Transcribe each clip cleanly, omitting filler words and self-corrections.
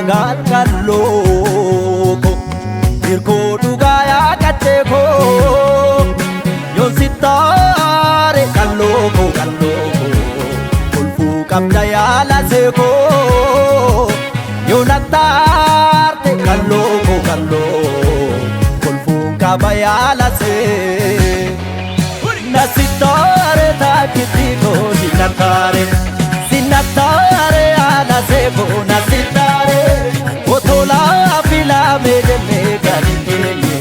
Magaal qalloo ko hirkoo dhugaa yaa qaccee koo yoon sittaare qalloo koo qalloo koo kolfuu qabda yaa lasee koo yoon attaarte qalloo koo qalloo kolfuu qaba yaa lasee. Nasitore takkiti ko sinatare sinatare alase ko nasitare otola filame jenne gadi teenye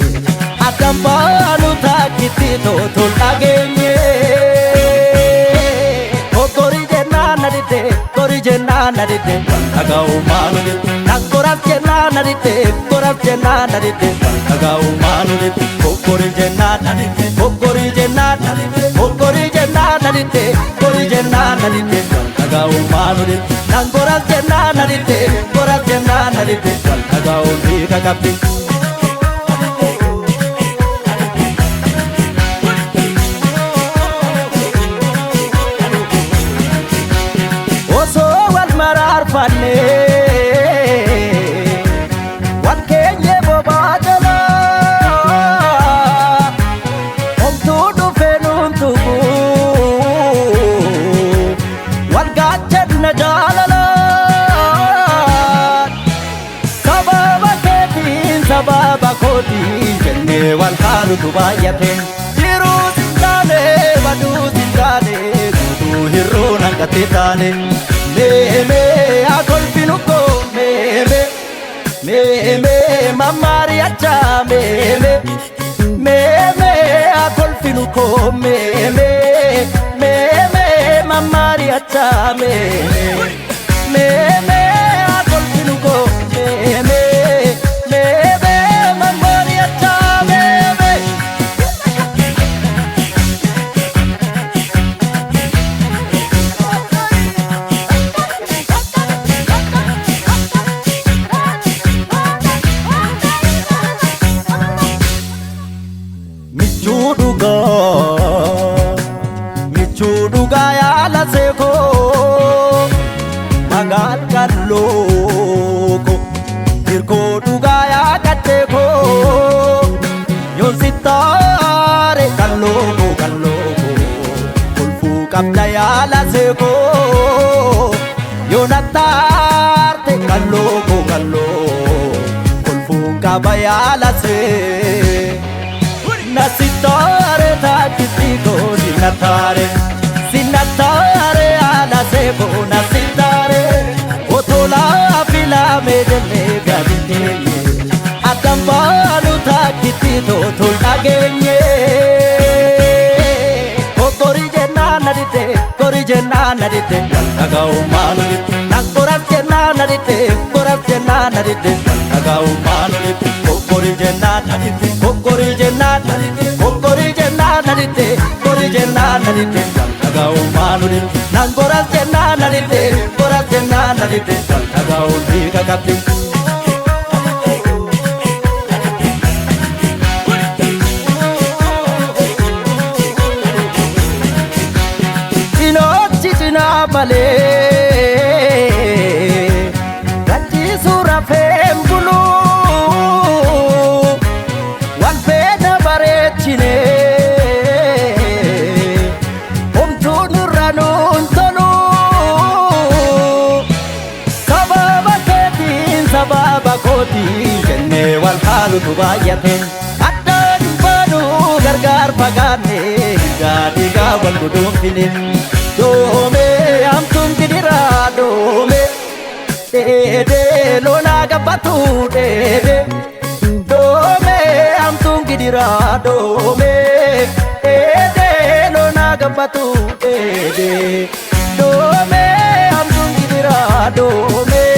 adambaanu takkiti to tol dhageenye. Gori jennaan na didde gori jennaan na didde dhaga'u maalu didde nan goras jennaan na didde goras jennaan na didde dhaga'u maalu didde gori jennaan na didde gori jennaan na didde gori jennaan na didde gori jennaan na didde dhaga'u maalu didde nan goras jennaan na didde goras jennaan na didde dhaga'u hiika qabdi. Osoo wal maraarfanne wal keenye bobaa jalaa homtuu dhufee nuun tuqu wal gaachanna jaalalaa sababa keetiin sababa kootiin jennee wal haalutu baay'ate jiruus hin taane baduus hin taane guutuu hir'uun hanqattee taane. Meemee akolfinu koo meemee meemee mammaari'achaa meemee meemee akolfinu koo meemee meemee mammaari'achaa meemee meemee akolfinu koo meemee meemee mammaari'achaa meemee. Michuu dhugaa michuu dhugaa yaala seekoo magaal qalloo koo hirkoo dhugaa yaa qaccee koo yoon sittaare qalloo koo qalloo koo kolfuu qabda yaala seekoo yoon attaarte qalloo koo qalloo kolfuu qaba yaala see. Nasitore takkiti ko sinatare sinatare alase ko nasitare otola filame jenne gadi teenye adambaanu takkiti to tol dhageenye. Gori jennaan na didde gori jennaan na didde dhaga'u maalu didde nan goras jennaan na didde goras jennaan na didde dhaga'u maalu didde gori jennaan na didde gori jennaan na didde gori jennaan na didde gori jennaan na didde dhaga'u maalu didde nan goras jennaan na didde goras jennaan na didde dhaga'u hiika qabdi. Cinoochi cinaa malee gachiisuu rafeen buluu wal feena bareechine homtuu nurra nuun toluu sababa keetiin sababa kootiin jennee wal haalutu baay'ate addaan hin baanu gargaar fagaanne dhiigaa dhiigaa wal guduunfine doomee hamtuun gidiraa doomee dheedee loonaa gabbatu dheedee doomee hamtuun gidiraa doomee dheedee loonaa gabbatu dheedee doomee hamtuun gidiraa doomee.